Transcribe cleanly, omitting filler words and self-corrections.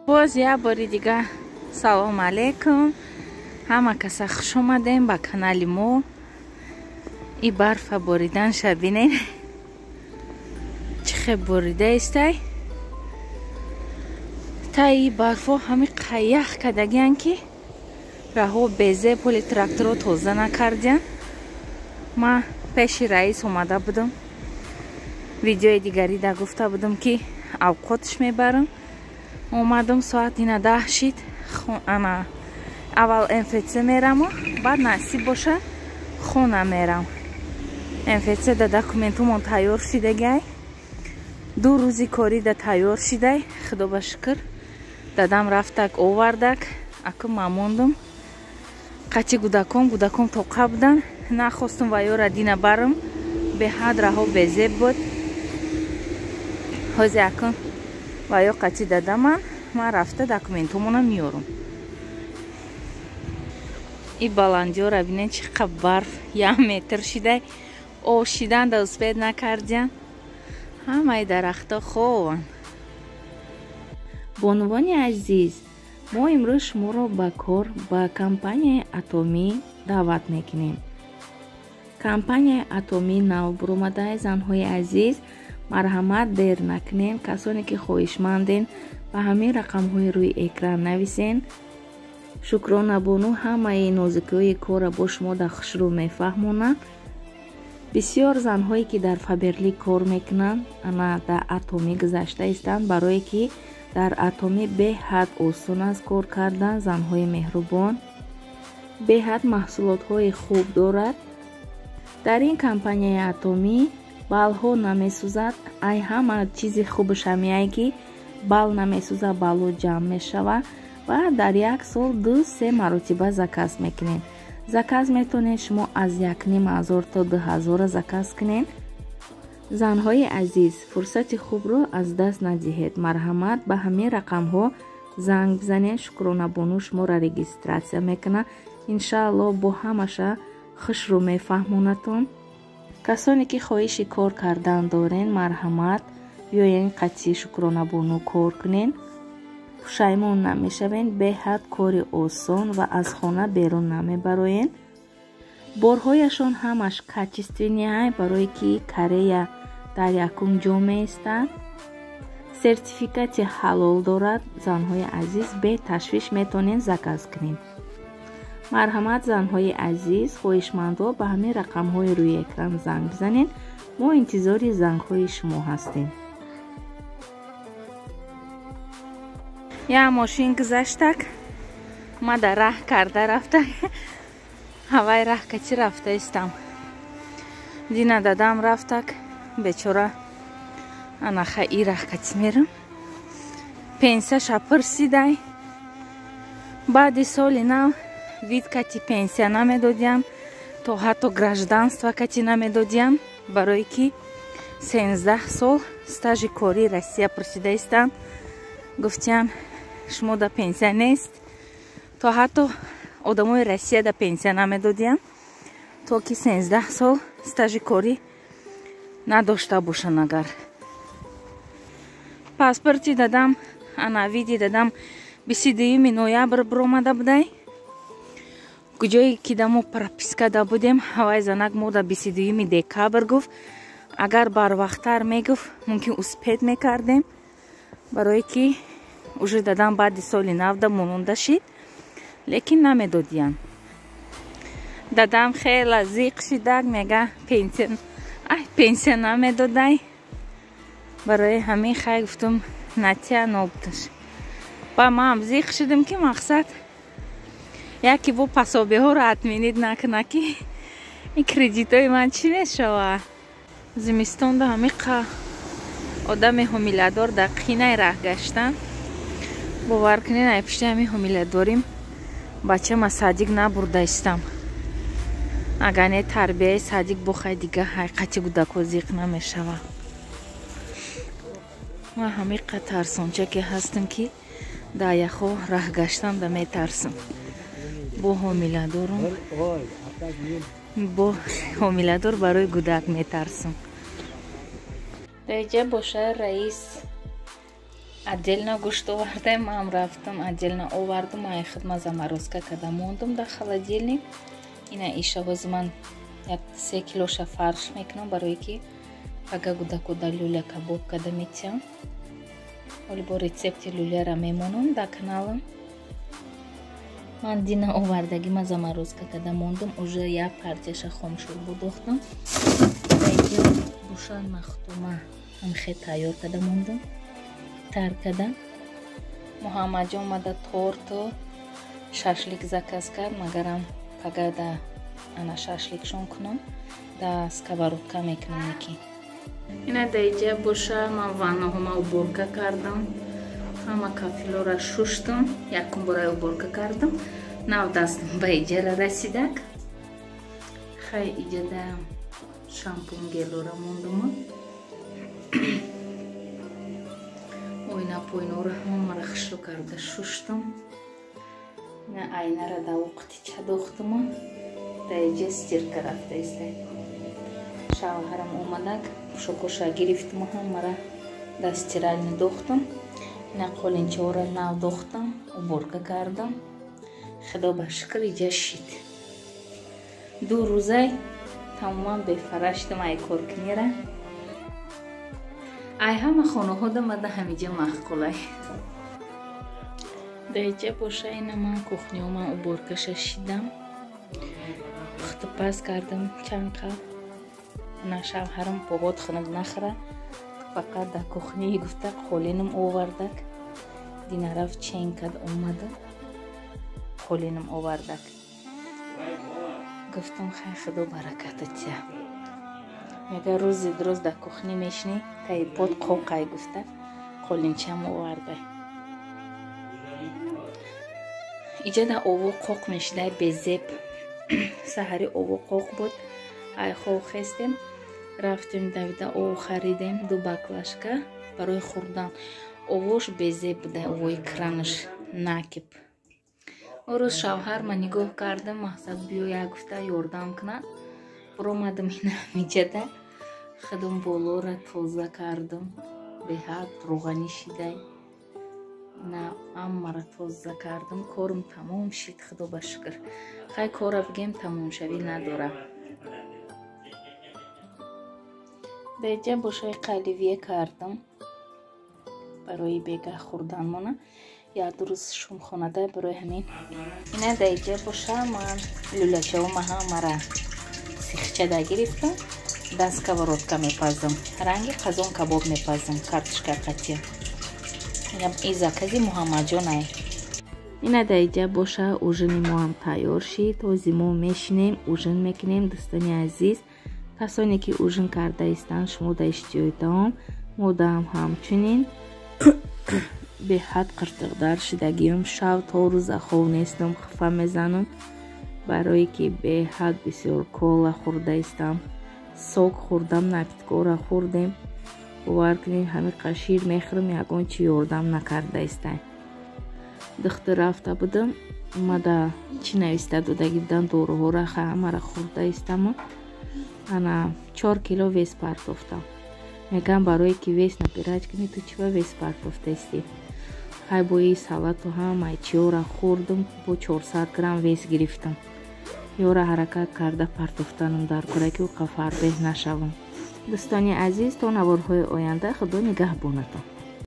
Боз як бори дига салом алейкум. Ҳама каса хуш омадем ба канали мо. И барфа боридан шабинен. Чӣ хел борида истай? Та и барфо ҳами қаях кардагиян ки раҳо безе поли тракторо тоза накардиян. Ма пеши раис омада будам. Видеои дигари да гуфта будам ки авқотш мебарам. Омадам соат ина 10 шид. Ана аввал МФЦ мераму, баъд насиб боша хона мерам. МФЦ да документумон тайёр шидагай. 2 рӯзи корӣ да тайёр шидай. Худо ба шукр. Дадам рафтак овардак. Аку ма мондум. Қати гудаком тоқа будан. Нахостум ва ёра дина барам. Беҳад раҳо безеб буд. Ҳози акун ва ё қати дадаман. Ман рафта документумона меёрам. И баландиёра бинен чӣ қадр барф 1 метр шидай. Об шидан да успед накардиян. Ҳамаи дарахтҳо хованд. Бонувони азиз, мо имрӯз шуморо ба кор ба компанияи Атомӣ даъват мекунем. Компанияи Атомӣ нав буромадаи занҳои азиз, марҳамат дер накунен. Касоне ки хоҳишманден ба ҳамин рақамҳои рӯи экран нависен. Шукрона бону ҳамаи нозикиҳои корро бо шумо дар хушрӯ мефаҳмонад. Бисёр занҳое ки дар Фаберлик кор мекунанд, ана дар Атомӣ гузашта истанд, барое ки дар Атомӣ беҳад осон аст кор кардан. Занҳои меҳрубон, беҳад маҳсулотҳои хуб дорад. Дар ин компанияи Атомӣ балҳо намесӯзад. Ай ҳама чизи хубаш ҳамияе ки бал намесӯзад, балҳо ҷамъ мешавад ва дар як сол 2-3 маротиба заказ мекунед. Заказ метавонед шумо аз 1500 то 2000 заказ кунед. Занҳои азиз, фурсати хубро аз даст надиҳед. Марҳамат ба ҳамин рақамҳо занг бизанед. Шукрона бону шуморо регистратсия мекунад. Иншааллоҳ бо ҳамаша хушрӯ мефаҳмонатон. Касоне ки хоҳиши кор кардан дорен, марҳамат биёен қатъи Шукрона бону кор кунен. Пушаймон намешавен. Беҳад кори осон ва аз хона берун намебароен. Борҳояшон ҳамаш качественный, барое ки Корея дар якум ҷо меистад. Сертификати ҳалол дорад. Занҳои азиз, беташвиш метавонед заказ кунед. Марҳамат занҳои азиз, хоҳишмандо ба ҳамин рақамҳои рӯи экран занг бизанед. Мо интизори зангҳои шумо ҳастем. Я мошин гузаштак, ма дар раҳ карда рафтак. Ҳавай раҳ качи рафта истам. Дина дадам рафтак, бечора анаха и раҳ качи мерам. Пенсияша пурсидай. Баъди соли нав вид кати пенсия намедодиям, то ҳатто гражданство кати намедодиям, барое ки 13 сол стажи кории Россия пурсида истам. Гуфтиям шумо да пенсия нест, то ҳатто одамои Россия да пенсия намедодиям, то ки 13 сол стажи корӣ надошта бошанд. Агар паспорти дадам, ана види дадам 22 ноябр биромада будай. Куҷое ки да мо прописка да будем, ҳавай занак мо да 22 декабр гуфт. Агар барвақттар мегуфт, мумкин успед мекардем, барое ки уже дадам баъди соли навда мононда шид, лекин намедодиян. Дадам хела зиқ шидак, мега пенсия намедодай. Барои ҳамин хай гуфтум натия нобудаш. Ба маам зиқ шидам ки мақсад яке бо пасобиҳоро атминид накуна ки ин кредитои ман чӣ мешава. Зимистонда ҳамиқа одами ҳомиладор дар қинаи раҳ гаштан. Бовар кунед, ай пишти ҳамин ҳомиладорим бачама садик набурда истам. Агар не тарбияи садик бохай дига ҳайқати гудако зиқ намешава. Ман ҳамиқа тарсончаке ҳастам ки дар яхо раҳ гаштан да метарсам. Бо ҳомиладорум, бо ҳомиладор барои гудак метарсам. Даҷа боша раис Отдельно гӯшт овардаем, ман рафтам отдельно овардам, ай хидма заморозка карда мондум дар холодильник. Ина иша ҳози ман як 3 килоша фарш мекунам, барое ки пага гудакуда люля кабоб карда метиҳам. Ҳоли бо рецепти люляра мемонам дар каналам. Ман дина овардагӣ ма заморозка карда мондум, уже як партияша хомшӯрбо дохтам. Даиҷа бушан махтума ҳамхе тайёр карда мондум, тар карда. Муҳаммадҷон омада торту шашлик заказ кард, магарам пага да ана шашликшон кунам, да сковородка мекунам неки. Ина даиҷа боша ман ваннаҳома уборка кардам, ҳама кафилора шуштам, якум бора уборка кардам. Нав дастам ба иҷара расидак. Хай иҷада шампун гелора мондума. Ойна пойнора ҳамара хушрӯ карда шуштам. Ина айнара да уқтича дохтума. Да иҷа стирка рафта истай. Шавҳарам омадак, пӯшокоша гирифтума, ҳамара да стирални дохтам. Ина қолинчаҳоро нав дохтам, уборка кардам. Худо ба шукр иҷа шид. 2 рӯзай тамоман бефара шидам ай коркунира. Ай ҳама хонаҳо дамада ҳамиҷа маъқулай. Даиҷа боша ина ман кухняма уборкаша шидам. Пухту паз кардам чанд қаб. На шавҳарам погод хунук нахӯра. Фақат дар кухнии гуфта қолинам овардак. Дина рафт чен кард омада. Қолинам овардак. Гуфтам хай худо бараката тия. Мега рӯзи дуруст дар кухни мешинӣ, таи под қоқай гуфта қолинчам овардай. Иҷа дар ово қоқ мешидай безеб. Саҳари ово қоқ буд. Ай хов хестем, рафтем давида ово харидем, 2 баклашка барои хӯрдан. Овош безеб буда, овои кранаш накиб. Рӯз шавҳар ма нигоҳ кардам, мақсад биёя гуфта ёрдам кунад. Буромадам ина миҷада, худам болора тоза кардам, беҳад рӯғанӣ шидай. На аммара тоза кардам, корум тамом шид, худо ба шукр. Хай кора бигем тамомшавӣ надора. Даиҷа бошаи қаливие кардам барои бегаҳ хӯрданмона. Як рӯз шумхонада барои ҳамин. Ина даиҷа боша ман люлячавума ҳамара сихчада гирифтам, да сковородка мепазам. Ранги қазон кабоб мепазам, картошка қатия. Ина и закази Муҳаммадҷонай. Ина даиҷа боша ужини мо ҳам тайёр шид. Ҳози мо мешинем, ужин мекунем. Дӯстони азиз, касоне ки ужин карда истанд, шумо да иштиҳои таом, мо даам ҳамчунин. Беҳад қиртиқдар шидагиам, шав то рӯза хов нестам, хафа мезанам, барое ки беҳад бисёр кола хӯрда истам, сок хӯрдам, напиткора хӯрдем. Бовар кунед, ҳамин қадр шир мехӯрам, ягон чи ёрдам накарда истай. Духтур рафта будам, омада чӣ нависта додагӣ будан, доруҳоро ҳамаро хӯрда истаму. Ана 4 кило вес партофтам. Мегам барое ки вес набирать кунӣ, ту чӣ ба вес партофта истӣ? Хай бои салату ҳамаи чиёра хӯрдум, бо 400 грамм вес гирифтам. Ёра ҳаракат карда партофтанам дар кора ки уқа фарбеҳ нашавам. Дӯстони азиз, то наворҳои оянда худо нигаҳбонатон.